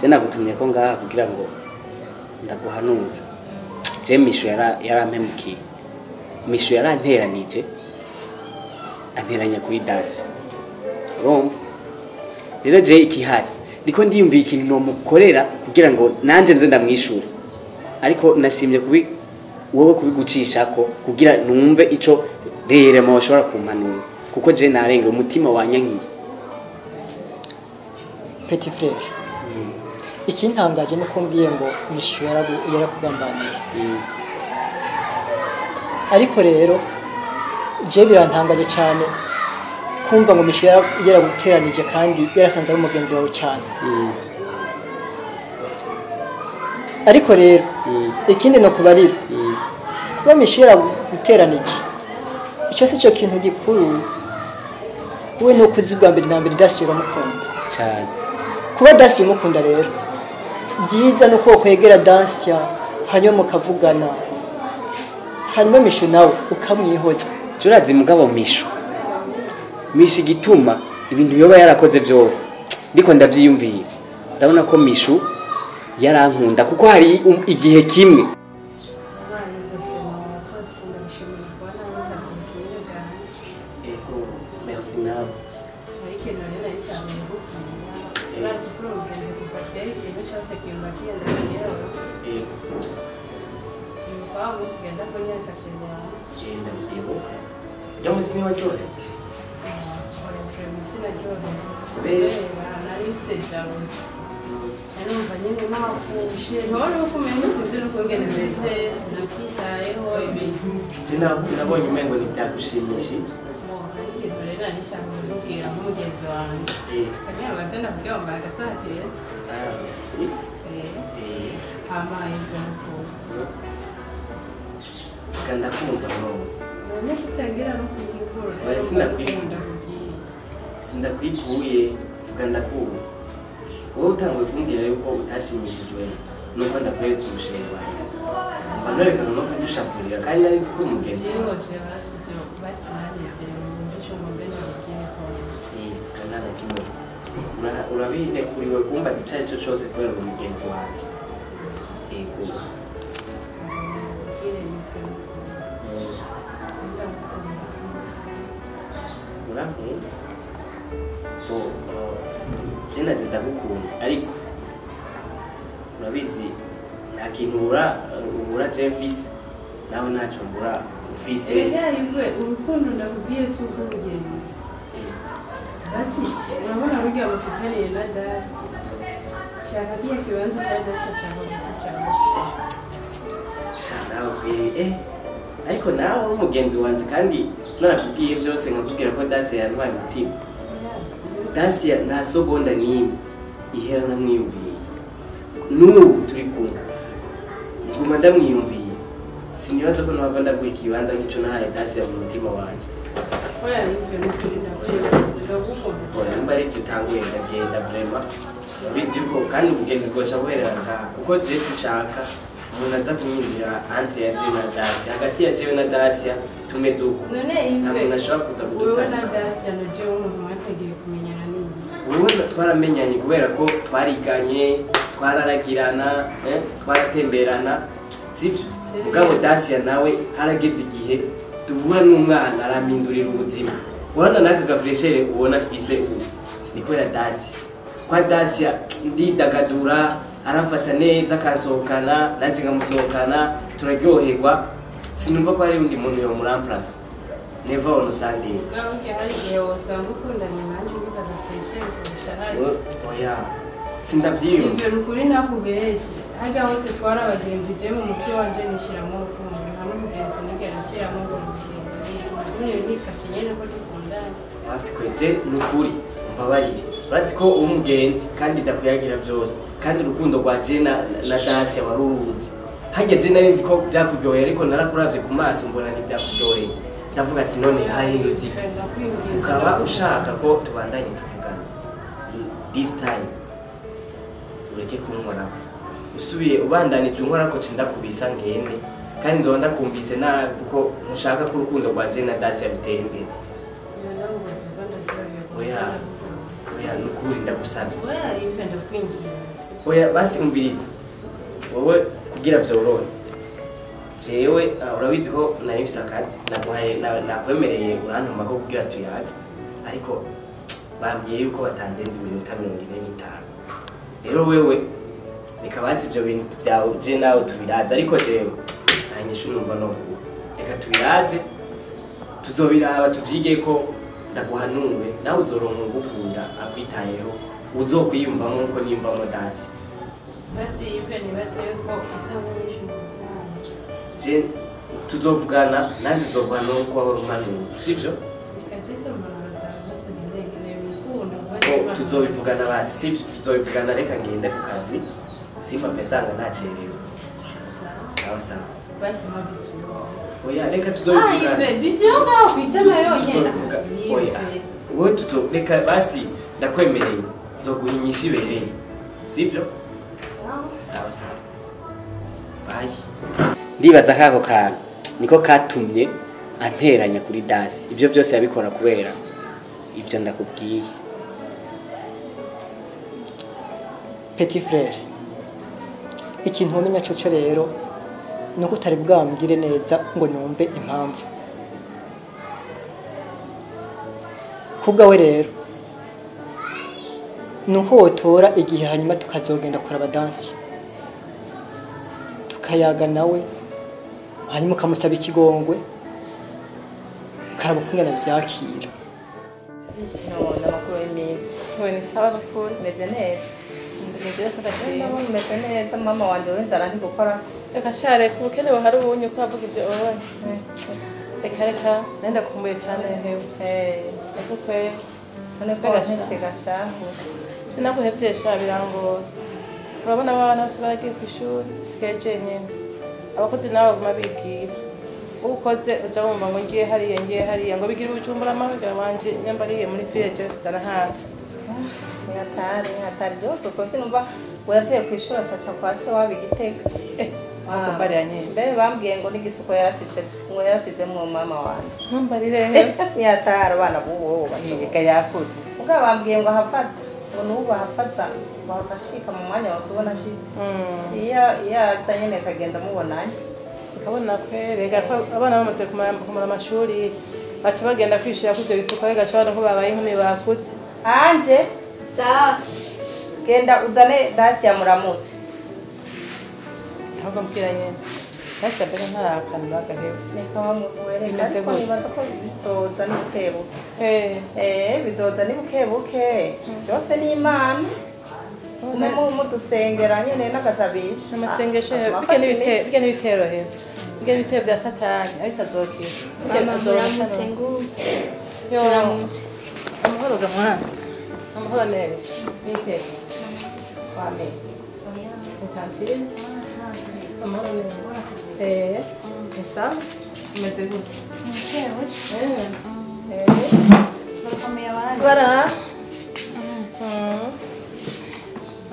Je nagutumye ko ngaha kugira ngo ndaguhanuza. Je Mishu yarampemukiye. Mishu yaranteranije anteranya kuri Dasi. Urumva? Rero je ikihari ndiko ndiyumviye ikintu nomukorera kugira ngo nanje nze ndamwishure. Ariko nashimye kubi wowe kubigucishako kugira numve ico rerema washobora kumpanura kuko je narenge umutima wanyankiye. Petit frère. Ikintangaje nuko mbwiye ngo Mishu yarakugambaniye. Ariko rero je birantangaje cyane kumva ngo Mishu yaraguteranije kandi yarasanze ari umugenzi wawe cyane. Ariko rero ikindi no kubarira kuba Mishu yaraguteranije icyo si cyo kintu gikuru we no kuzibwa mbere na mbere Dasi uramukunda cyane. Kuba Dasi umukunda rero byiza nuko kwegera Dasi hanyuma mukavugana hanyuma Mishu nawe ukamwihoza. Turazi mugabo Mishu igituma ibintu yoba yarakoze byose ndiko ndavyiyumvira ndabona ko Mishu yarankunda kuko hari igihe kimwe merci nawe. Nabonye umengo ntibyagushimishije. Sindakwikuye vuga ndakumva. Wowe utanguye kumbwira yuko utashimishijwe nuko ndakweretse umushinga wanjye. Mba nerekana no kugushasurira kandi nari nzi ko uri umugenzi wawe. Urabinekuriwe kumbaza ico ari cyo cyose kubera uri umugenzi wanje. Yego. Urankunda? Je naje ndagukunda ariko urabizi nta kintu ubura je mfise nawe ntacyo mbura ufise. Erega urukundo ndakubwiye si uko bugenzi. Basi urabona burya bafitaniye na Dasi. Shaka kiya kibanza cya Dasi cyangwa cyangwa. Shaka nawe ariko nawe uri umugenzi wanje kandi narakubwiye byose nkakubwira ko Dasi yantwaye umutima. Dasi nta segonda n'imwe ihera namwiyumviye. N'ubu turi kumwe nguma ndamwiyumviye. Sinibaza ko nava ndaguha ikibanza nk'ico nahaye Dasi mu mutima wanje. Nimba ari ibyo utanguye ndagenda vraiment. Urabizi yuko kandi ubugenzi bwoca buherera ngaha kuko je sinshaka umuntu aza kunyinjira entre ya jewe na Dasi. Hagati ya jewe na Dasi tumeze uko. Nta muntu ashobora kuza kudutandukanya. Wewe twaramenyanye kubera ko twariganye, twararagirana, twaratemberana, sibyo? Mugabo Dasi nawe harageze igihe duhura n'umwana arampindurira ubuzima. Urabona n'aka gafreshere ubona mfise ubu ni kubera Dasi. Kwa Dasi ndidagadura, aramfata neza akansohokana, nanje nkamusohokana, turaryoherwa. Sinumva ko hari undi muntu yomuramplasa. Never on Sunday. Oya, sindavyiyumva. Ivyo nukuri nakubeshe. Harya hose twari abagenzi je mu mutwe wanje nishiramo urukundo. Nta n'umugenzi nigera nshiramo ngo mugenzi. Nifashe nyene ko dukundana. Wapi kweje nukuri mbabarire. Urazi ko uri umugenzi kandi ndakuyagira byose. Kandi urukundo rwa je na Dasi wari uruzi. Harya je nari nzi ko byakuryoheye ariko narakuravye ku maso mbona ntibyakuryoheye. Ndavuga ati none hahindutse iki? Ukaba ushaka ko tubandanye tuvugana. This time ureke kunkorako. Usubiye ubandanije unkorako ce ndakubisa ngende. Kandi nzoba ndakumvise nabi kuko ntushaka ko urukundo rwa je na Dasi rutera imbere. Oya, oya nukuri ndagusabye. Oya, ife ndakwinginze. Oya basi umviriza. Wowe kugira vyorohe. Jewe urabizi ko nari mfise akazi naguhaye nakwemereye urantuma ko kugira tuyage. Ariko bambwiye yuko batandenze iminota 45. Rero wewe reka basi ibyo bintu byawe je nawe tubiraze ariko jewe nta nyishu numva no reka tubiraze tuzobiraba tuvyige ko ndaguhanure nawe uzoronka ugukunda akwitayeho uzokwiyumvamo nkuko niyumvamo Dasi. Basi Yves nibaze ko usaba inyishu nziza. Je tuzovugana nanjye nzoguhanura uko wahora umpanura sivyo? Tuzobivugana basi sivyo? Tuzobivugana reka ngende ku kazi simpave nsanga nacerewe. Sawa sawa. Basi mabizu. Oya reka tuzobivugana. Ah Yves, bizu ngaho kwitana yonyene. Oya. Wowe tuzo reka basi ndakwemereye nzoguha inyishu ibereye. Sivyo? Sawa. Sawa sawa. Bye. Ndibaza kako kantu niko katumye anteranya kuri Dasi. Ibyo byose yabikora kubera ibyo ndakubwiye. Petit frère, ikintu wamenya coco rero nuko utari bwambwire neza ngo numve impamvu. Kubwawe rero nuko wotora igihe hanyuma tukazogenda kuraba Dansi tukayaga nawe hanyuma ukamusaba ikigongwe ukaraba ukungene vyakira. Nabona amakuru y'imisi. We ni sawa nukuri. Meze neza. Meze neza ndashima. Meze neza mama wanje w'inzara ndi gukora. Reka sha reka ubukene buhari ubunye ko uravuga ivyo wowe. Reka reka nenda kumbuye cyane hewe. Reka kwe. None ko wahevye gashahu. Sinaguhevye sha birangora. Urabona abana bose baragiye kw'ishuri nsigaye jenyene. Abakozi nabo baguma bigira. Ukoze uja wumva ngo ngiye hariya ngo bigira ubujumbura amahoro wanje nyambariye muri village sidanahanze. Ni hatari byose so sinumva wavuye kw'ishuri acaca kwa se waba igiteka. Akumbarira nyene. Mbe bambwiye ngo n'igisuko yarashitse ngo yarashizemwo mama wanje. Ntumbarire he. Ni hatari abana bubu Reka yakuze. Ubwo bambwiye ngo ahafaza ngo nubu ahafaza bahafashika mu mwanya wawe ubona ashitse. Iyo aza nyene akagenda mubonanye. Ukabona kwereka ko abana bamaze kumara amashuri baca bagenda kwishira kuvyo bisuko rega cyo ko babaye inkumi bakuze. Anje sawa genda uzane Dasi ya muramutse. Ahubwo mbwira nyene Dasi ya mbere ntarakanura gahewe. Reka bamuvuere ariko nibaza ko bizoza ni bukebuke. Bizoza ni bukebuke byose ni Imana. Mudusengera nyene n'agasabisha. Amasengesho bike n'ibitero hewe. Bike n'ibitero vya Satani ariko azokira. Muramutse ngu. Yo muramutse. Amahoro ga mwana. Amahoro neza. Bike. Wame. Tantine. Amahoro neza. Ni sawa? Umeze gute? Barakomeye abandi. Bara.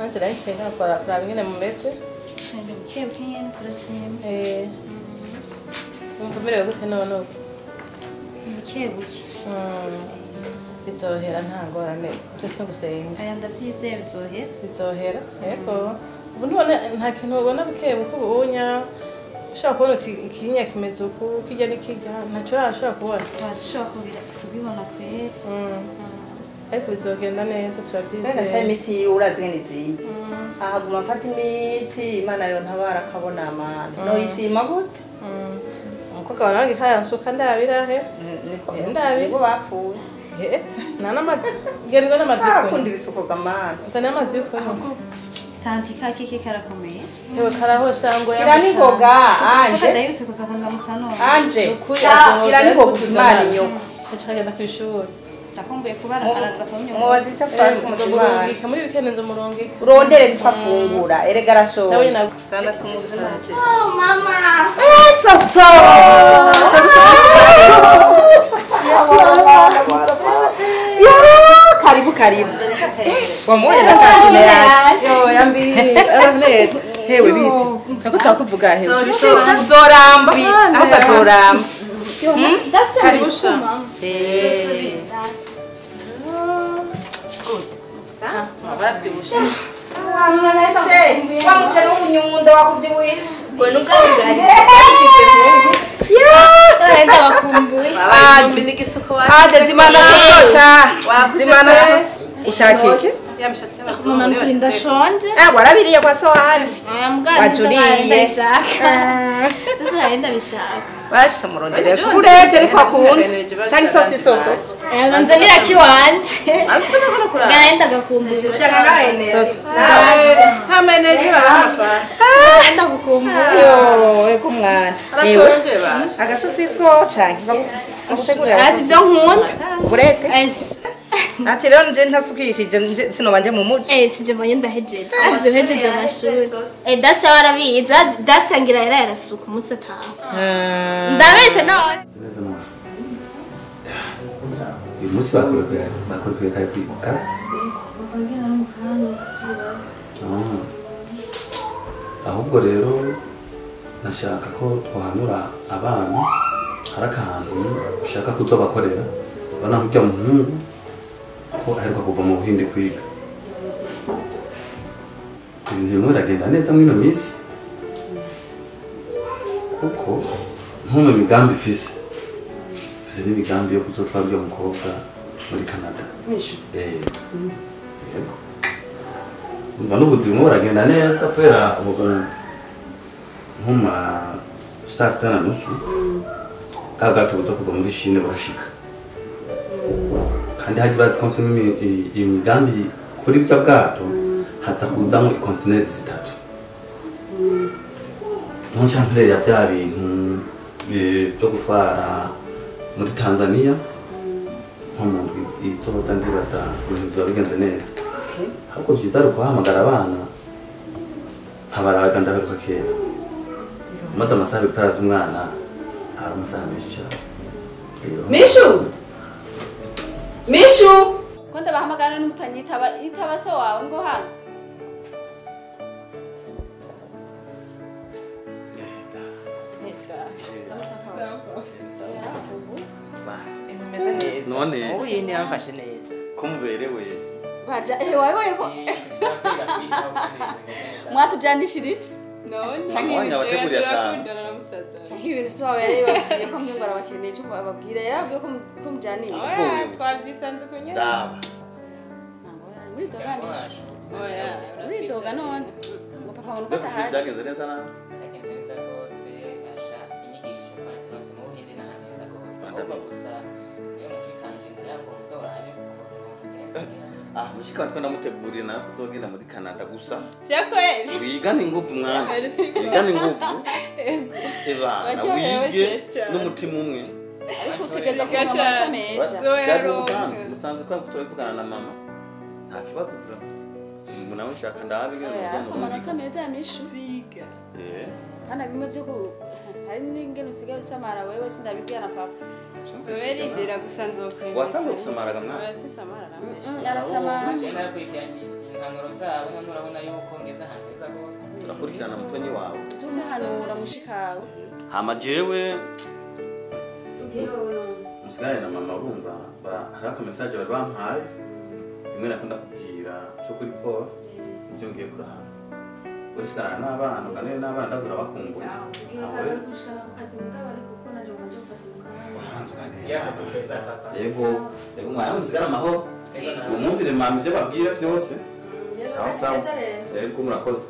Anje ndayicaye nkakora kuraba ingene mumeze. Ndi bukebuke nyene turashima. Wumva umerewe gute none ubu? Bukebuke. Bizohera nta ngorane byose no gusenga. Aya ndavyizeye bizohera. Bizohera yego. Ubu none nta kintu ubona bukebuke ubunya ushobora kubona uti ikinya kimeze uku kirya n'ikirya ntacyo urashobora kubona. Washobora kubibona kweri. Ariko bizogenda neza turavyizeye. Ngasha imiti urazi ngene izimvye. Ahaguma mfata imiti Imana yo ntabara akabona amana. No yishima gute? Umukobwa wawe nawe nkayansuka ndabira he? Niko ndabira. Niko bapfuye. Nta namazi. Ngenda namazi ko. Akunda ibisuko gamana. Nzana amazi yo kunywa. Ahubwo tanti kakike karakomeye. Yewe karahosha ngo Kiranigoga Anje. Ndahirutse kuza kundamutsa none. Anje. Kiranigoga Imana inyoko. Acagenda kw'ishuri. Ndakumbuye kubara araza kumyuka. Mubazi icyo afata Nzomurungika muri weekend nzomurungika. Urondere nitwa afungura erega arashonje. Nawe na sana tumuzaje. Oh mama. Soso. Karibu karibu. Wamuone na tantine yacu. Yo yambi araneza. Hewe biti. Nako twakuvuga hewe. Uzoramba. Aho kazoramba. Karibu mama. Good. Bavyibushe. Wamwameshe. Wa muceri w'umunyundo wakuvyibuhije. Ngo nubwo Yeah. Ndabakumbuye. Aje zimana sososha. Zimana soso. Ushaka iki? Mama nukuri ndashonje. Ah, warabiriye kwa sohani. Oya muganga Wajuriye. ndabishaka. Sasa nari ndabishaka. Basha murondere tukurete nitwakunda. Canke isosi isoso. Banzanira kiwanje. Ngana ndagakumbuye. Soso. Hameneje baba. Ndagukumbuye. Yo, eko mwana. Arashonje ba. Agasosi so canke bagutegurira. Ati ibyo nkunda. Burete. Ese. Ati rero nje ntasukishije nje sinobanje mu muci. Eh sije mbonye ndahejeje. Azi hejeje amashuri. Eh dasi warabizi. Dasi ngira yari yarasuka umunsi ataha. Ndabeshe none. Neza mwana. Uyu munsi bakoreye kare ku kazi. Ahubwo rero nashaka ko twahanura abana hari akantu ushaka kuzobakorera. Ubona nk'urya muhungu ko aheruka kuva mu Buhinde kwiga. Ibintu bimwe biragenda neza mw'ino minsi kuko nko mu migambi ifise n'imigambi yo kuzotwara urya mukobwa muri Canada. Yego. Umva n'ubuzima buragenda neza kubera ubu nko mu saa sita na nusu ka gato buza kuva muri Chine burashika. Kandi haji bazi ko mfise imigambi kuri burya bwato haza kuzamwo ikontineri zitatu. Nonca mperera vya bintu byo gutwara muri Tanzania nko mu ndwi izoza ndibaza ibintu bizoba bigenze neza. Ahubwo vyiza ari ukuhamagara abana nkabaraga ndaheruka kera. Umaze amasaha abiri utaravye umwana hari amasaha menshi cane. Mishu! Mishu! Ko ndabahamagara n'umutanyitaba itaba so wawe ngo hano. Meze neza. None ubu yindi yamfashe neza. Ko muberewe. Baja wayoboye ko mwatujanishirije? None. Canke abateguriye akantu. Canke ibintu so wawe yari babwiye ko mbwe ngo arabakeneye cyo ababwira yarabwiye ko mujanisha. Twavyisanze kunyene. Ndaba. Muri doga Mishu. Oya. Muri doga none. Ngo papa ngo nuko atahari. Byagenze neza nawe? Byagenze neza rwose asha inyigisho twazironse mu Buhinde n'ahantu heza rwose. Ahubwo gusa niyo mushikanje ngira ngo muzorabe ukuntu. Ah, mushika watwe ndamutegurira nawe kuzogenda muri Canada gusa. Vyakweli. Wigane inguvu mwana. Wigane inguvu. Ebana wige n'umutima umwe. Ariko utegereza kuronka amanota meza. Musanze twakuturavugana na mama. Nta kibazo tuza. Ubu nawe nshaka ndabe ingene Oya, amanota meza ya Mishu. Eh. Pana bimwe byo ku hari n'ingene usigaye usamara wewe sindabibwira na papa. Wewe rindira gusa nzokwemeza. Watanguye gusamara ga mwana? Oya sisamara nameshe. Arasamara. Je narakurikiranye impanuro zabo none urabona yuko ngeze ahantu heza rwose. Turakurikirana mutonyi wawe. Tumuhanura mushikawe. Hama jewe musigaye na mama urumva hari aka message bari bampaye rimwe nakunda kubwira cyo kuri Paul ibyo ngiye kurahana. Usigarana n'abana uganire n'abana ndaza urabakumbuye. Yego, yego mwana musigara amahoro. Umwumvire mama ibyo babwira byose. Sawa sawa. Yego murakoze.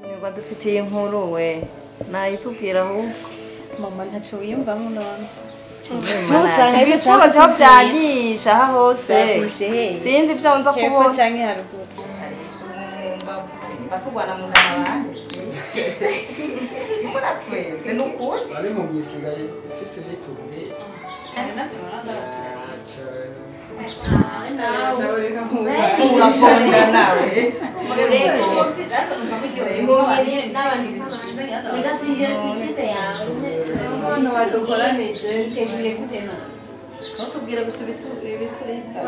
Niba dufitiye inkuru we nayitubwira ahubwo. Mama ntaco wiyumvamo none. Ibicuro byo vyanyisha aha hose. Sinzi ivyo nza kubona. Canke haruguru. Batugwana mu ngana abandi. Muratwenze nukuri. Ari mu byisigaye ifise vyitubwe. Kandi navyo murandabwira. Urafonda nawe. Ntutubwire gusa ibituritsa.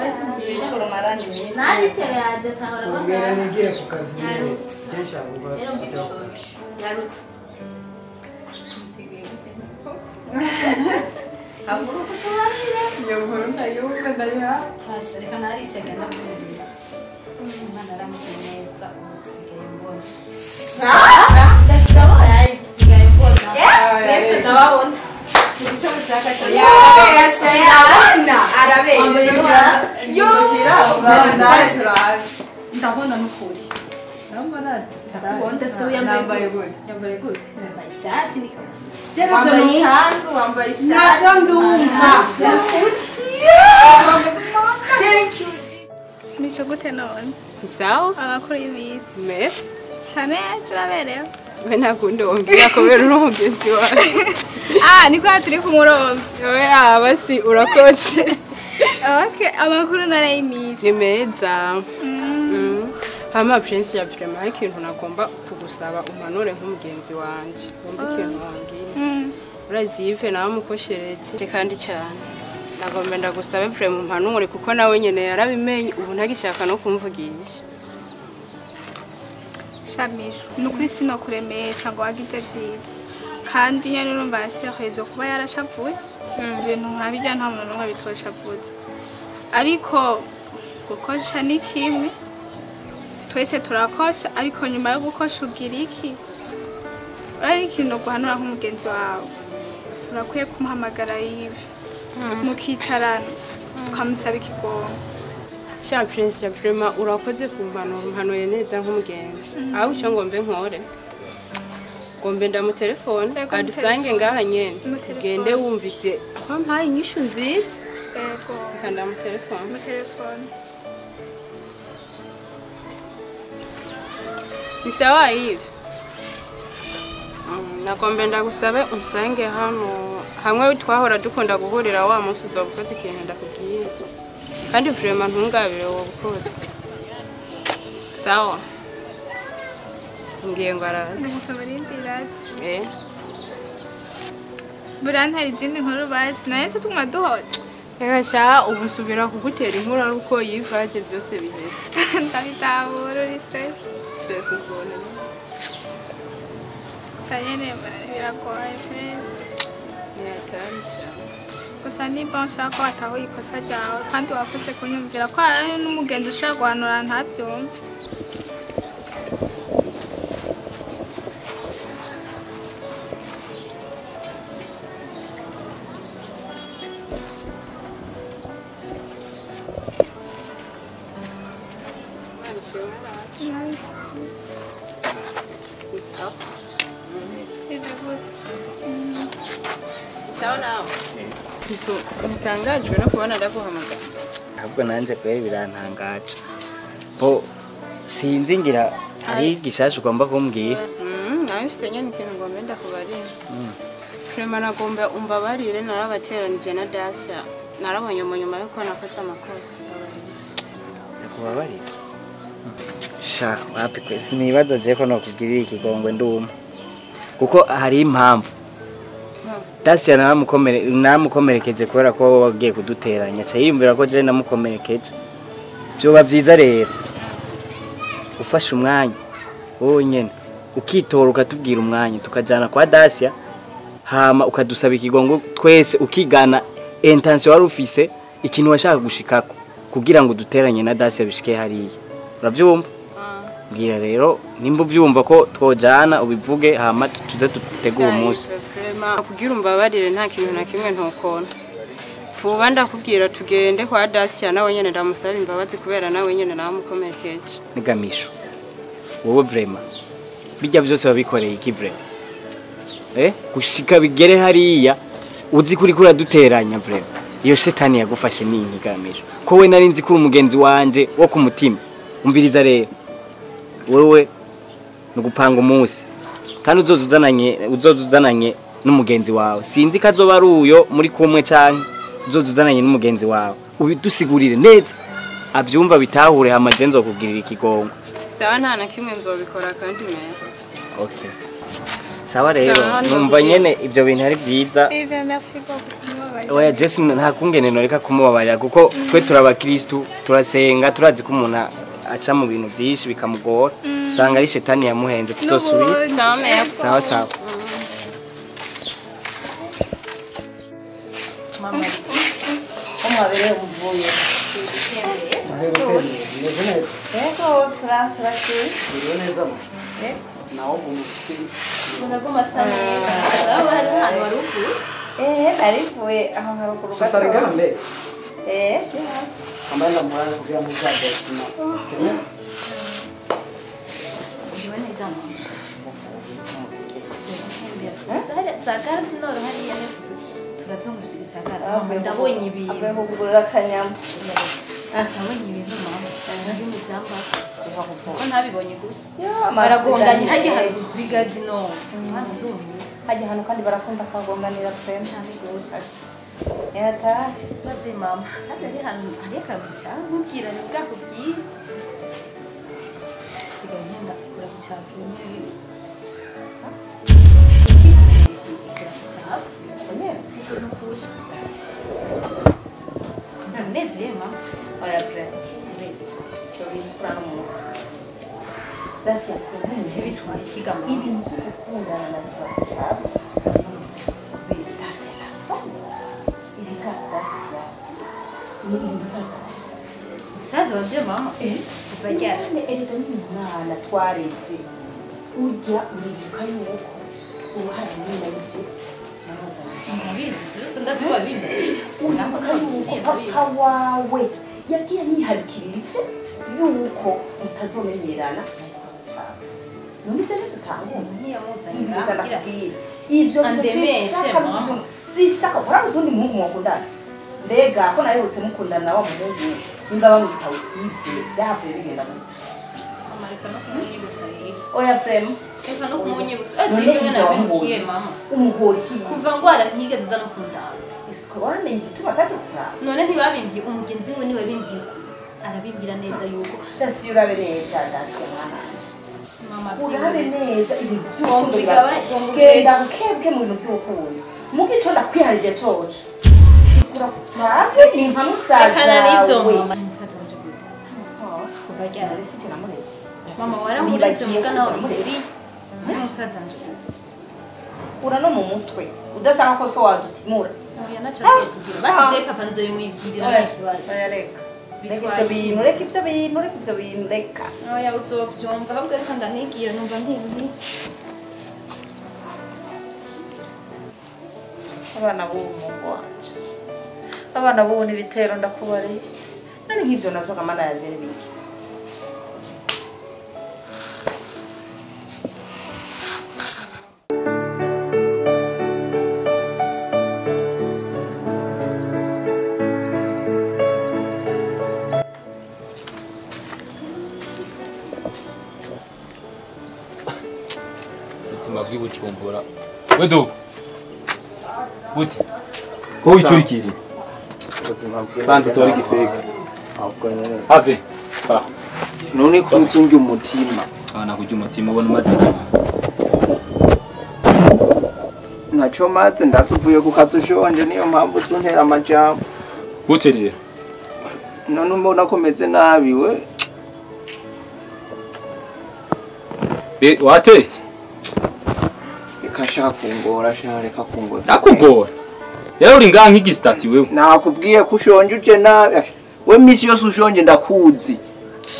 Ibicuro maranye iminsi. Ubwira nigiye ku kazi nyine. Kenshi avuga. Haguruka utubarire. Iyo nkuru ndayumva ndayiha. Fasha reka narishaga ndakumvise. Imana aramutse neza ubu usigaye mbona. Ndabona. Nsigaye mbona. Mwese ndababona. Nicyo mushaka cyo. Yarabeshe. Ndabona. Arabeshe. Yo. Ndabona n'ukuri. Ndabona. Ndasubiye yambaye gute? Yambaye gute? Yambaye ishati n'ikabutura. Wambaye ikanzu, wambaye ishati. Nabyo ndumva. Thank you. Misho gute none? Sawa. Amakuru y'iminsi. Meza. Sa neza uraberewe. We ntakundi wongera kubera uri umugenzi wawe. Ah, niko turi ku murongo. We basi urakoze. Okay, amakuru nara y'iminsi. Ni meza. Hama Prince ya vraiment hari ikintu nagomba kugusaba umpanure nk'umugenzi wanje. Wumva ikintu wambwiye. Urazi Yves nawe mukoshereje kandi cyane. Nagomba ndagusabe vraiment umpanure kuko nawe nyene yarabimenye ubu ntagishaka no kumvugisha. Shamisho, nukuri sinokuremesha ngo wagize byiza. Kandi nyene urumva yasehezo kuba yarashavuye. Ibintu nka bijya nta muntu n'umwe bitoshavuze. Ariko gukosha ni kimwe. Twese turakosha ariko nyuma yo gukosha ugira iki? Urari ikintu guhanura nk'umugenzi wawe. Urakwiye kumuhamagara Yves. Mukicarana ukamusaba ikigongo. Sha Prince ya vraiment urakoze kumpanura umpanuye neza nk'umugenzi. Aho icyo ngombe nkore. Ngombe ndamutelefone adusange ngaha nyene. Ugende wumvise ko mpaye inyishu nziza. Yego. Kanda mutelefone. Mutelefone. Ni sawa Yves. Nagombe ndagusabe unsange hano hamwe twahora dukunda guhurira wa munsi uzobukoze ikintu ndakubwiye. Kandi vraiment ntungabire wowe bukoze. Sawa. Ngiye ngo araze. Ndamutumurindira. Burantari izindi nkuru basi nayo cyo tuguma duhotse. Reka sha ubu nsubira kugutera inkuru ari uko yivaje byose bihetse. Ndabitahura uri stress. Stress ubona. Gusa nyene biragoye pe. Nyatarisha. Gusa niba nshaka ko watahuye ikosa ryawe kandi wakoze kunyumvira ko hari n'umugenzi ushobora guhanura ntabyumve. Sawa nawe. Ntangajwe no kubona ndaguhamagara. Ahubwo nanje kweri birantangaje. Bo sinzi ngira hari gishasha ugomba kumbwira. Nawe mfise nyene ikintu ngomba ndakubarira. Vraiment nagomba umbabarire narabateranije na Dacia. Narabonye mu nyuma yuko nakoze amakosa mbabarira. Ndakubabarira. Sha wapi kwezi nibaza je ko nokugirira ikigongwe nduma. Kuko hari impamvu. Dacia namukomerekeje kubera ko wagiye kuduteranya. Ca yiyumvira ko je namukomerekeje. Byoba byiza rero. Ufashe umwanya wowe nyene ukitora ukatubwira umwanya tukajana kwa Dacia hama ukadusaba ikigongo twese ukigana intention wari ufise ikintu washaka gushikako kugira ngo duteranye na Dacia bishike hariya. Uravyumva? Mbwira rero nimba uvyumva ko twojana ubivuge hama tuze dutegure umunsi. Kugira umbabarire nta kintu na kimwe ntokona. Vuba ndakubwira tugende kwa Dacia nawe nyene ndamusaba imbabazi kubera nawe nyene namukomerekeje. Nigamisho. Wowe vraiment bijya byose babikoreye iki vraiment? Gushika bigere hariya uzi kuri kura duteranya vraiment. Iyo shetani yagufashe ni intigamisho. Ko we nari nzi kuri umugenzi wanje wo ku mutima. Umviriza rero. Wewe nugupanga umunsi. Kandi uzozuzananye n'umugenzi wawe. Sinzi kazoba ari uyo muri kumwe canke uzozuzananye n'umugenzi wawe. Ubidusigurire neza. Avyumva bitahure hama je nzokugirira ikigongo. Sawa nta na kimwe nzobikora kandi meza. Okay. Sawa rero numva nyene ivyo bintu ari vyiza. Eve merci beaucoup kumubabarira. Oya Jesse nta kungene noreka kumubabarira kuko twe turabakristu turasenga turazi ko umuntu aca mu bintu byinshi bikamugora. Usanga ari shetani yamuhenze tuzosubira. Sawa sawa sawa. mwabereye muvuye. Meze neza. Yego turashimye. Meze neza. Nawo umutwe. Unaguma sana neza. Nawe hari ahantu wari uvuye? Narivuye aho haruguru gato. Sasa rigambe. Ambaye ndamurana kugira ngo uzaje kuma. Sikenya. Ujiwe neza mama. Zagara tinoro hariya turazunguruza igisagara. Ndabonye ibintu. Avuye kugurura akanyama. Ndabonye ibintu mama. Ndi mu byamba. Ko ntabibonye gusa. Baragonganye hajya haruguru kuri gare no. Mwana ndumiwe. Hajya hano kandi barakunda kagonganira prema cyane gose. Yataje. Maze mama, kandi ari hano hari akabisha nkubwira ni bwakubwira. Sigaye nkunda kugura ku cyavu n'ibi. Sa. Ndanezeye mama. Oya prema. Cyo bikura no mu mutwe. Dasi yakunda bitwaye ikigama. Ibintu byo gukundana na biva Dasi na so. Erega Dasi ni umusaza. Umusaza wabyo mama? Kuva ryari? Erega ni umwana twareze. Ujya uribuka yuko uruhare runini ari Ndabizi byose ndatwabimenye. Uribuka yuko papa wawe yagiye yiharikirira iki yuko mutazomenyerana. None ivyo nivyo utangura. Ntiyamuzanira. Ivyo sishaka urabuze undi muhungu mwakundana. Mbega ko naherutse mukundana na wa muhungu nimba bamwita Yves byavuye bigenda gute? Amareka no kumunyibutsa Yves. Oya prema. Reka no kumunyibutsa. None ivyo mama. Umuhora iki? Kuva ngwara ntigeze aza no kundaba. Ese waramenye igituma ataje kuraba? None ntibabimbwiye umugenzi we niwe bimbwiye. Arabibwira neza yuko Dasi urabe neza Dasi mwananje. Mama urabe neza ibintu by'urukundo genda bukebwe mu bintu by'urukundo. Muga ico ndakwiharije coco. Ikura ku cyavu ni nka musaza. Rekana n'ivyo mama. Umusaza wanje gute? Kuva ryari sije namuretse. Mama waramuretse muga nawe bikuriye. Umusaza wanje gute? Ura no mu mutwe. Udashaka ko so wadutimura. Oya naco azotubwira. Basi je papa nzoyimwibwirira nta kibazo. Oya reka. Bitwaye ibintu reka ivyo bintu reka ivyo bintu reka. Oya uzovyumva ahubwo reka ndanigira numva ntibi. Abana b'ubu mungu wanje. Abana b'ubu n'ibitero ndakubariye. None nk'ivyo navyo kamana yanje n'ibiki. Ubuzima bw'ibucumbura. We dogo. Gute? Ko wicurikiriye? Banza utore igifega. Have. Fa. None ko uzunge umutima. Nakurya umutima ubona umaze iki? Ntaco maze ndatuvuye ku kazi ushonje niyo mpamvu uzuntera amajambo. Gute rero? None umbona ko meze nabi we. Be watetse? Reka shaka kungora sha reka kungora. Nakugora. Rero uri ngaha nk'igistati wewe. Nakubwiye ko ushonje uje nabi. We misi yose ushonje ndakuzi.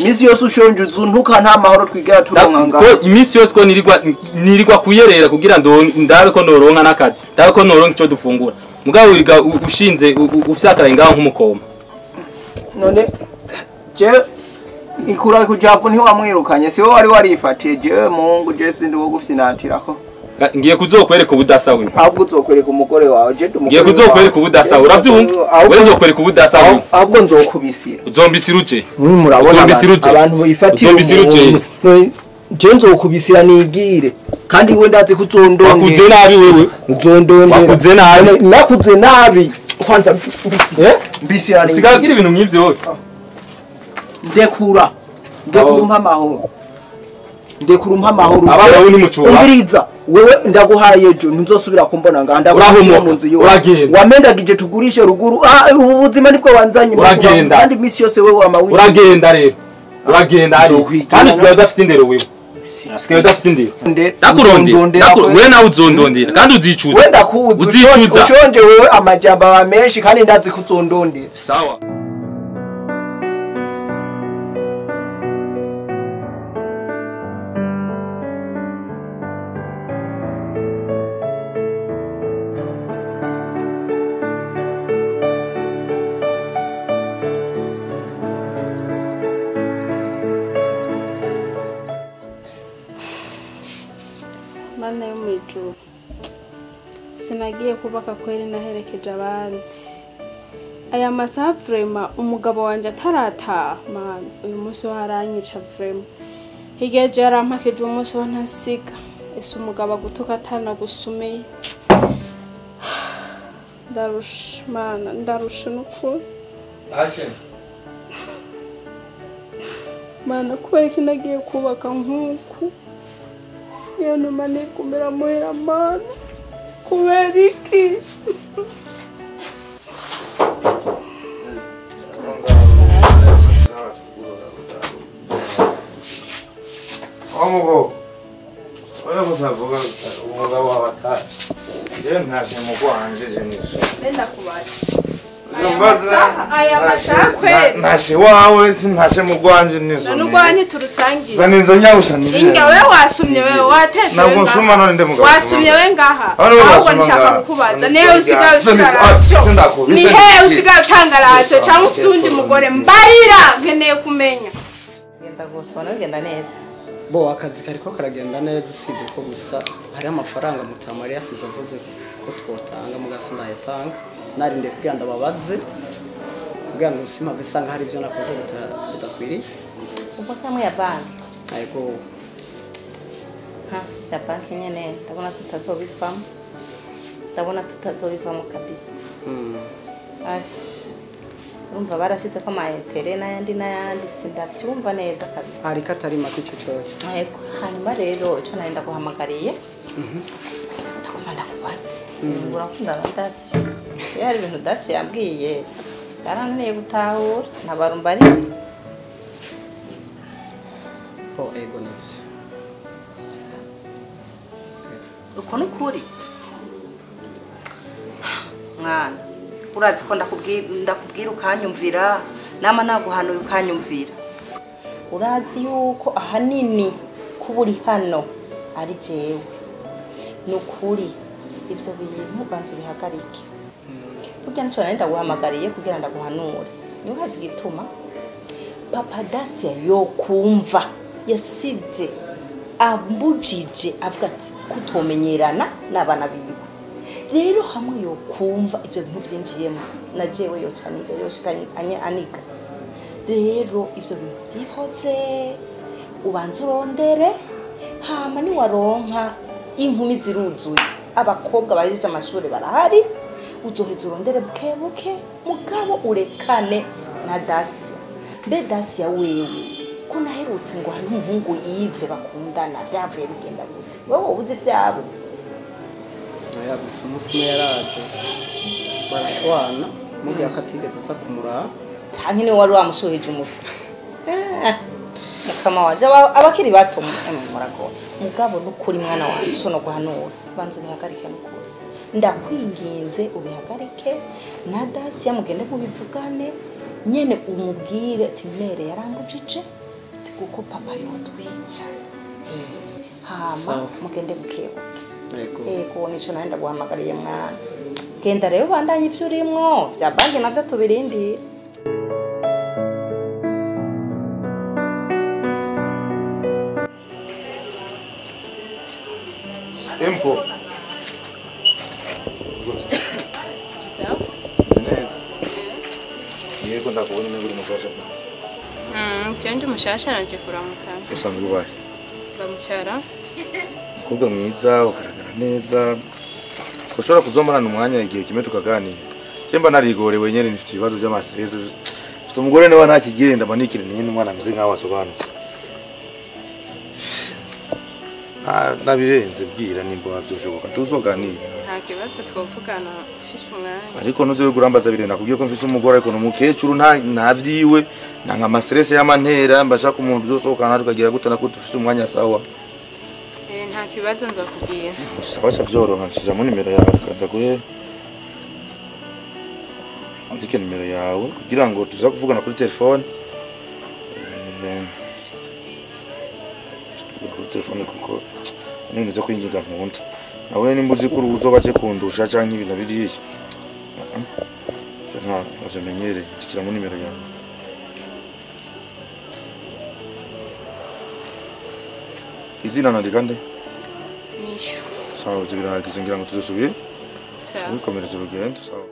Misi yose ushonje uzuntuka nta mahoro twigera turonka ngaha. Ko imisi yose ko nirirwa kuyerera kugira ndabe ko noronka nakazi. Ndabe ko noronka ico dufungura. Mugabo uriga ushinze ufyatara ngaha nk'umukoma. None je ikura kujavu ntiwamwirukanye si wowe wari warifatiye jewe mungu je sindi wo gufyinatirako. Ngiye kuzokwereka ubudasa wewe. Ahubwo uzokwereka umugore wawe je ndumugore. Ngiye kuzokwereka ubudasa uravyumva? Wewe nzokwereka ubudasa wewe. Ahubwo nzokubisira. Uzombisira uje. Murabona abantu bifatira. Uzombisira uje. Je nzokubisira nigire. Kandi we ndazi kuzondongera. Wakuze nabi wewe. Uzondongera. Wakuze nabi. Nakuze nabi. Kwanza mbisira. Mbisira ni. Usigagira ibintu nk'ivyo wewe. Ndekura. Ndekura umpa amahoro. Ndekura umpa amahoro. Abana ni mucuba. Umviriza. Wewe ndaguhaye ejo ntuzosubira kumbona ngaha ndaguhaye mu nzu yo. Wamendagije tugurishe ruguru. Ubuzima nibwo wanzanye. Kandi misi yose wewe amawiri. Uragenda rero. Uragenda ari. Kandi usigaye udafise indero wewe. Asigaye udafise indero. Ndakurondera. Wewe nawe uzondondera kandi uzicuza. Wenda kuzi uzicuza. Ushonje wewe amajamba aba menshi kandi ndazi kuzondondera. Sawa. Mana yo mwijuru sinagiye kubaka kweri naherekeje abandi aya masaha vrema umugabo wanje atarataha mana uyu munsi ho haranyica vrema higeje yarampakije umunsi ho ntasiga ese umugabo agutuka atanagusumiye ndarusha mana ndarusha n'ukuri mana kubera iki nagiye kubaka nk'uku iyo numa nikumira muhira mana kubera iki 어머고 어여보다 umugabo w'abatari jewe ntashye mu rwanje je niso aya masaha kweri ntashe wawe sintashe mu rwanje niso none urwanyu turusangiye zana inzo nyabusha nirire inga wewe wasumye wewe watetse ntabwo nsuma none ndi mugabo wasumye we ngaha ahubwo nshaka kukubaza nihe usigaye ushira rasiyo nihe usigaye utanga rasiyo cyangwa ufite uwundi mugore mbarira nkeneye kumenya genda gutona genda neza bo akazi kariko karagenda neza usibye ko gusa hari amafaranga Mutamari yasize avuze ko twotanga mugasi ndayatanga narinde kugira ndababaze kugira ngo usima besanga hari ibyo nakoze bidakwiriye ubwo samwe ya banki yego ha ya banki nyene ndabona tutazobivamo ndabona tutazobivamo kabisa ash urumva barashize ko ama intere n'ayandi n'ayandi sindabyumva neza kabisa ariko atari make ico cyo yego hanyuma rero ico nari ndaguhamagariye ndagomba ndakubatse urakunda na dasi yari ibintu dasi yambwiye byarananiye gutahura ntabarumba ari bo ego nivyo uko nukuri mwana urazi ko ndakubwira ukanyumvira nama naguhanuye ukanyumvira urazi yuko ahanini kuburi hano ari jewe nukuri ivyo bintu banze bihagarike burya nico nari ndaguhamagariye kugira ndaguhanure urazi igituma papa Dacia yokumva yasize ambujije avuga ati kutomenyerana n'abana biwe rero hamwe yokumva ivyo bintu byinjiyemo na jewe yocaniga yoshikanye aniga rero ivyo bintu byihoze ubanza urondere hama ni waronka inkumi ziruzuye abakobwa bahejeje amashuri barahari uzoheza urondere buke buke mugabo urekane na Dacia mbe Dacia wewe ko naherutse ngo hari umuhungu yive bakundana byavuye bigenda gute wewe ubuze ivyabo oya gusa umunsi umwe yaraje barashwana mubwira ko atigeze aza kumuraba canke niwe wari wamushuhije umutwe mukama wanje abakiri bato muragora mugabo nukuri mwana wanje so no guhanura banza ubihagarike nukuri ndakwinginze ubihagarike na Dacia mugende mubivugane nyene umubwire ati mere yarambujije kuko papa yotwica hama mugende bukebuke ego nico nari ndaguhamagariye mwana genda rero bandanye ivyo urimwo vya banki navyo tubirindiye Empo yego ndakubona uri mushasha Cyo mushasha nanje kuramuka usanzwe ubaye bamucyara umukobwa mwiza ugaragara neza ushobora kuzomarana umwanya igihe kimwe tukaganira cyemba narigorewe nyene nifite ibibazo by'amastress mfite umugore niwe ntakigenda manikire nyine umwana ameze nkaho asobanutse nabirenze bwira nimba wabyoshoboka tuzoganira nta kibazo twovugana mfise umwanya ariko nuze kurambaza birenda nakubwiye ko mfise umugore ariko n'umukecuru nta vyiwe nanga amastress y'amantera mbashaka umuntu tuzosohokana tukagira gute nako dufise umwanya sawa kibazo nzakubwira. Sawa cha vyoroha nshiramo nimero yawe ndaguhe. Andike nimero yawe kugira ngo tuza kuvugana kuri telefone. Kuri telefone kuko nini zo kwinginga nkunda. Nawe nimbuzi kuri uzobaje kundusha canke ibintu biriye. Nta ntazomenyere ndikiramo nimero yawe. Izina nandika nde? Mishu. Sawa ibyo birahagije ngira ngo tuzosubire. Sawa. Wikomereze urugendo sawa.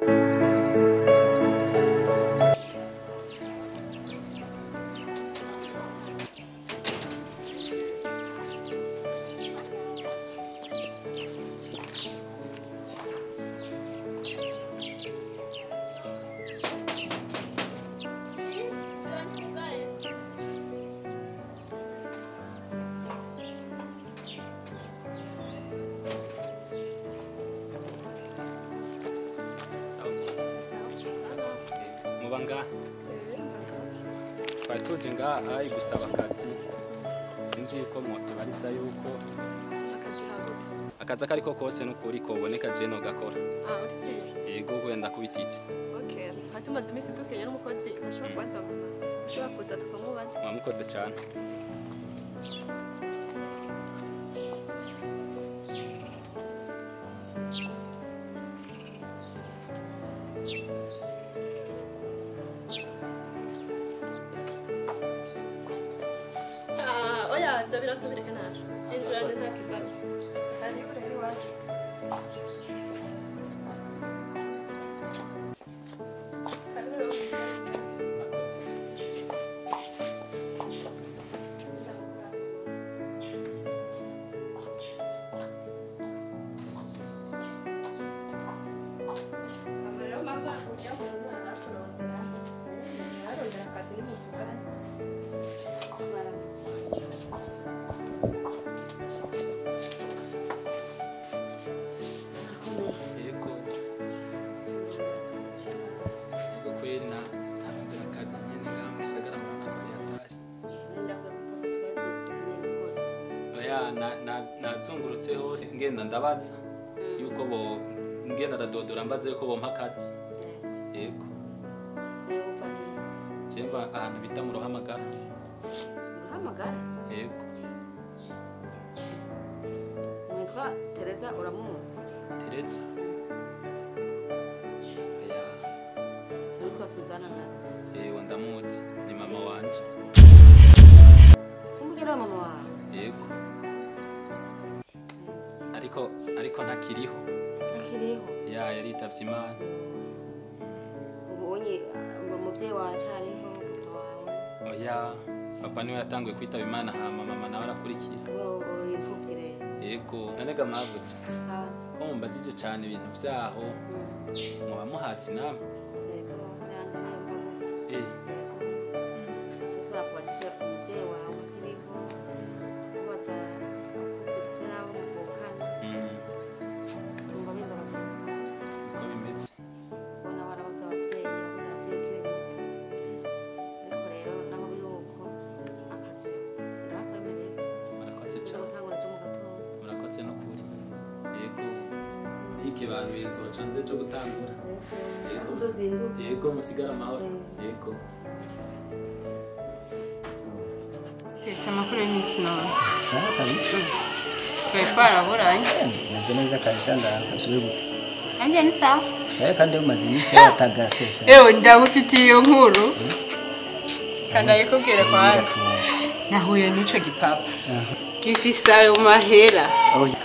Mubanga twari tuje ngaha gusaba akazi sinzi ko mwotubariza yuko akazi akariko kose n'ukuri koboneka je no gakora. Yego wenda kubititse. Okay, twatumaze iminsi dukenya n'umukozi udashobora kubanza mama. Ushobora kuza tukamubaza. Mwamukoze cyane. Oya, nzabira tubireka nacu. Zinjira neza kibazo. Karibu rero iwacu. Yego. Yego kweli na arondera akazi nyene ngaha mu gisagara murabona ko ari hatari. Oya nazungurutse hose ngenda ndabaza yuko bo ngenda ndadodora mbaza yuko bompa akazi. Yego. Jemba ahantu bita mu Ruhamagara. Ruhamagara? Yego. Mwitwa Tereza uramuzi? Tereza? Oya. Witwa Suzana nawe? Yego ndamuzi, ni mama wanje. Umugera wa mama wawe? Yego. Ariko ntakiriho. Ntakiriho? Ya yaritavye Imana. Ubonye umuvyeyi wawe aracariho papa wawe? Oya, papa niwe yatanguye kwitaba Imana hama mama nawe arakurikira. Uri imfuvyi rero? Yego, nanega mavuja. Sawa. Ko mumbajije cyane ibintu vyaho. Muba muhatsi namwe? Yego, nanjye niyumva gutyo. Yego. Tuzakubajije umuvyeyi wawe akiriho, kubaza ufise n'abo muvukana. Numva bimbabaje. Uko bimeze. Ubona warabuze abavyeyi, wabuze abavyeyi ukiri muto. Ariko rero naho biri uko akazi ndakwemereye. Murakoze cyane. Nzogutangura ejo mu gatondo. Murakoze n'ukuri. Yego. Ntikibanuye nzoca nze cyo gutangura. Yego. Yego musigara amahoro. Yego. Peta amakuru y'iminsi none. Sawa kabisa. Twari twaraburanye. Meze neza kabisa ndakabisa gute. Anje ni sawa. Sawa kandi umaze iminsi watagase. Ewe ndagufitiye iyo nkuru. Kandi ayikubwire kwanza. Nahuye n'ico gipapa. Gifise ayo mahera.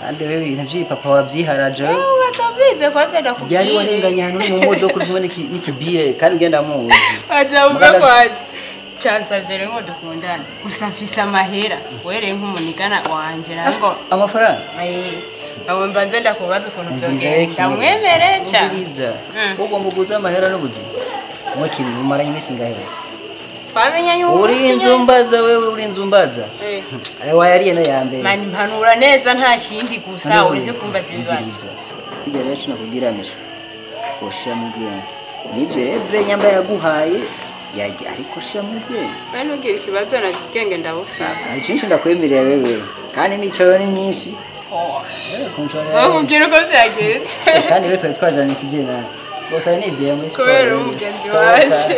Kandi wewe ibintu vy'ipapa wavyiharaje. Watabize kwanza ndakubwira. Byari warenganye hano mu modoka uri kumwe n'ikibire kandi ugenda muzi. Aja umve kwanza. Chansavye rero ngo dukundane. Gusa mfise amahera. Wereye nk'umunigana wanje nabwo. Amafaranga? Abo mbanze ndakubaza ukuntu vyogenda. Ndamwemere cha. Umviriza. Ugomba kuguza amahera n'ubuzima. Mwe kintu umaranye iminsi ingahe? Twamenyanye ubu. Uri inzumbaza wewe uri inzumbaza. Ayo wayariye no yambere. Mani mpanura neza nta kindi gusa ureke kumbaza ibibazo. Imbere yacu nakubwira misha. Oshira mu bwenge. Nivyo rero nyamba yaguhaye yaje ariko shira mu bwenge. Wewe ntugire ikibazo na bwenge ndabufise. Hari byinshi ndakwemerera wewe. Kandi imicoro ni myinshi. Kunshora. Nzokubwira uko vyagenze. Kandi rero twari twajanishije nawe. Gusa nibwiye muri siporo. Kubera umugenzi waje.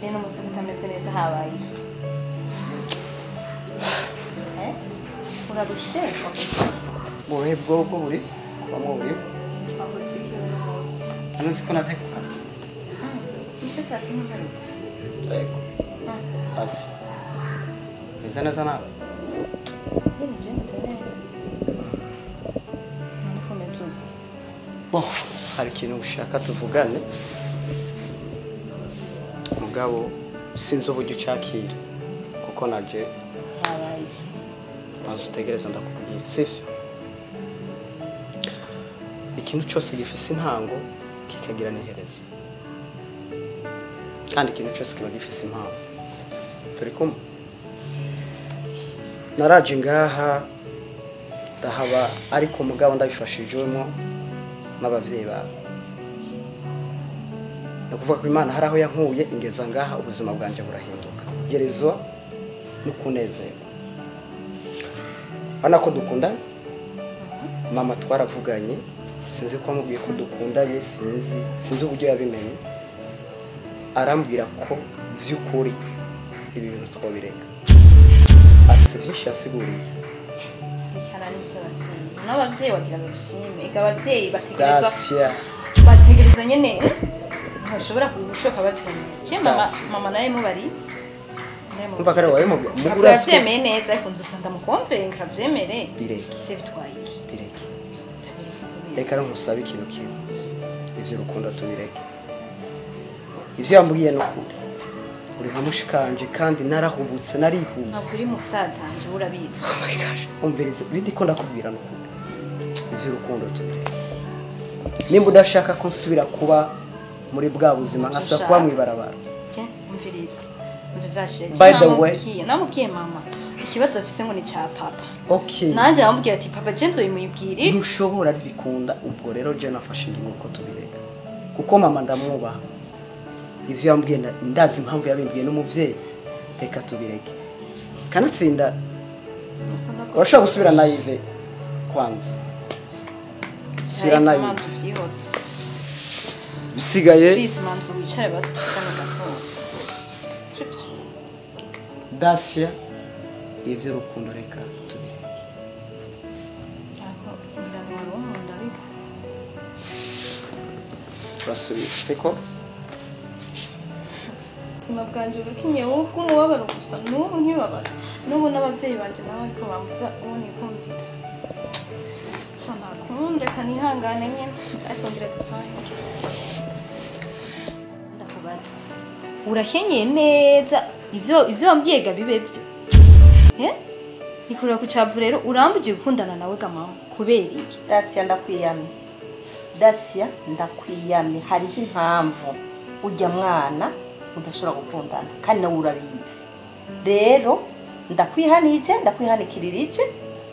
Rero umusore utameze neza habaye iki? Urarushe? Ubuhe bwoko buri kubamwo buri Wakoze iki uno munsi? Hano nzi ko navuye ku kazi. Nicyo cyatumye ugaruka? Yego. Kazi. Meze neza nawe? Nyine je meze neza. None ko umeze uko? Bo, hari ikintu ushaka tuvugane. Mugabo sinzi uburyo ucakira kuko naje Habaye iki? Banza utegereza ndakubwira, sivyo? Ikintu cyose gifise intango kikagira n'iherezo, kandi ikintu cyose kiba gifise impamvu. Turi kumwe? Naraje ngaha ndahaba, ariko mugabo ndabifashijwemo n'abavyeyi bawe. Ni ukuvuga ko Imana hari aho yankuye ingeza ngaha, ubuzima bwanje burahinduka, gerezo no kunezerwa. Urabona ko dukundanye, mama twaravuganye, sinzi ko amubwiye ko dukundanye, sinzi uburyo yabimenye, arambwira ko vy'ukuri ibi bintu twobireka. Afise vyinshi yasiguriye. Reka n'ivyo abavyeyi. N'abavyeyi wagira babishime. Ega abavyeyi bategerezwa Dacia. bategerezwa nyene ntibashobora gushoka bavyemera. Je mama Dacia. mama nawe mubari. Umva kare wabimubwiye, mugura Yavyemeye neza ariko nzosonda mukomvenka avyemere. Bireke. Se bitwaye iki? Bireke. Reka rero nkusabe ikintu kimwe. Ivyo rukundo tubireke. Ivyo yambwiye ni ukuri. Uri nka mushikanje kandi narahubutse narihuse. Ntabwo uri musaza wanje urabizi. Oh my gosh. Umviriza ibindi ko ndakubwira ni ukuri. Ivyo rukundo tubireke. Nimba udashaka ko nsubira kuba muri bwa buzima nkasubira kuba mw'ibarabara. Je umviriza. Umviriza. By the way, namubwiye mama ikibazo afise ngo ni ca papa. Okay. Nanje namubwiye ati papa je nzoyimubwirira. Ntushobora bikunda, ubwo rero je nafashe ingingo ko tubireka. Kuko mama ndamwubaha. Ivyo yambwiye ndazi impamvu yabimbwiye n'umuvyeyi, reka tubireke. Kanatsinda urashobora gusubira na Yves kwanza. Subira na Yves. Bisigaye manzu wicare basi tuvugane gatoya. Dacia, ivyo rukundo reka tubireke. Ariko ngira ngo wari unkunda ariko. Turasubira, siko? Ubuzima bwanje bukinye bw'umubabaro gusa, n'ubu nkibabara. N'ubu n'abavyeyi banje nabo ariko bambuza uwo nikundira. Sha ntakunda, reka nihangane nyene, ariko ngira dusohoke. Ndakubaza. Urakenyeye neza ivyo wambwiye ga bibe vyo. Nikurira ku cavu rero urambugiye gukundana nawe ga mama kubera iki? Dacia ndakwiyamye. Dacia ndakwiyamye, hariho impamvu ujya mwana udashobora gukundana kandi nawe urabizi. Rero ndakwihanije, ndakwihanikirira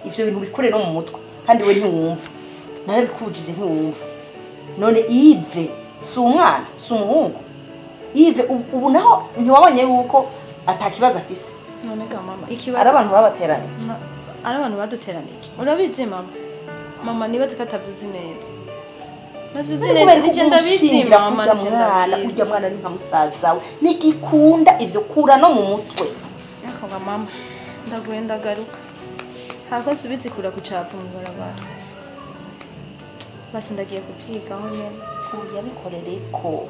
ivyo bintu bikure no mu mutwe kandi we ntiwumva. Narabikujije ntiwumva. None Yves si umwana, si umuhungu. Yves ubu naho ntiwabonye yuko atakibazo afise. None ga mama ikibazo ari abantu babateranije. Ari abantu baduteranije. Urabizi mama. Mama nibaze ko atavyuzi neza. Navyuzi neza nije ndabizi mama, nije ndabizi. Ujya mwana ni nka musaza we. Nigikunda ivyo kura no mu mutwe. Ariko ga mama ndaguye ndagaruka. Hako nsubize kura ku cavu mu barabara. Basi ndagiye kuvyigaho nyene. Yabikorereko.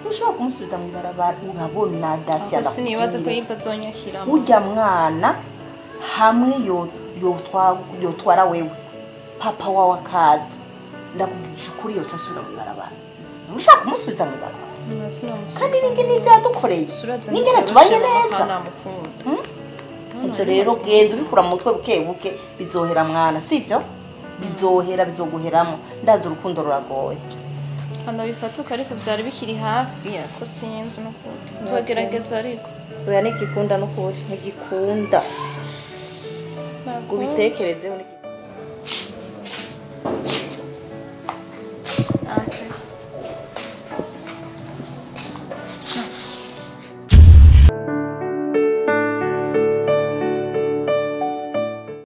Ushobora kumusubiza mu barabara urabona Dacia. Sinibaza ko yimva azonyakira. Ujya mwana hamwe yotwara wewe papa wawe akaza, ndakubwije ukuri yoca asubira mu barabara. Ntushaka kumusubiza mu barabara. Kandi ninge n'ivyadukoreye ningene tubanye neza. Ivyo rero genda ubikura mu mutwe buke buke, bizohera mwana, sivyo? Bizohera, bizoguheramo. Ndazi urukundo ruragoye. Ndabifatuka ariko vyari bikiri hafi ariko sinzi n'ukuri. Nzogerageza ariko. Oya nigikunda n'ukuri, nigikunda. Ubitekerezeho.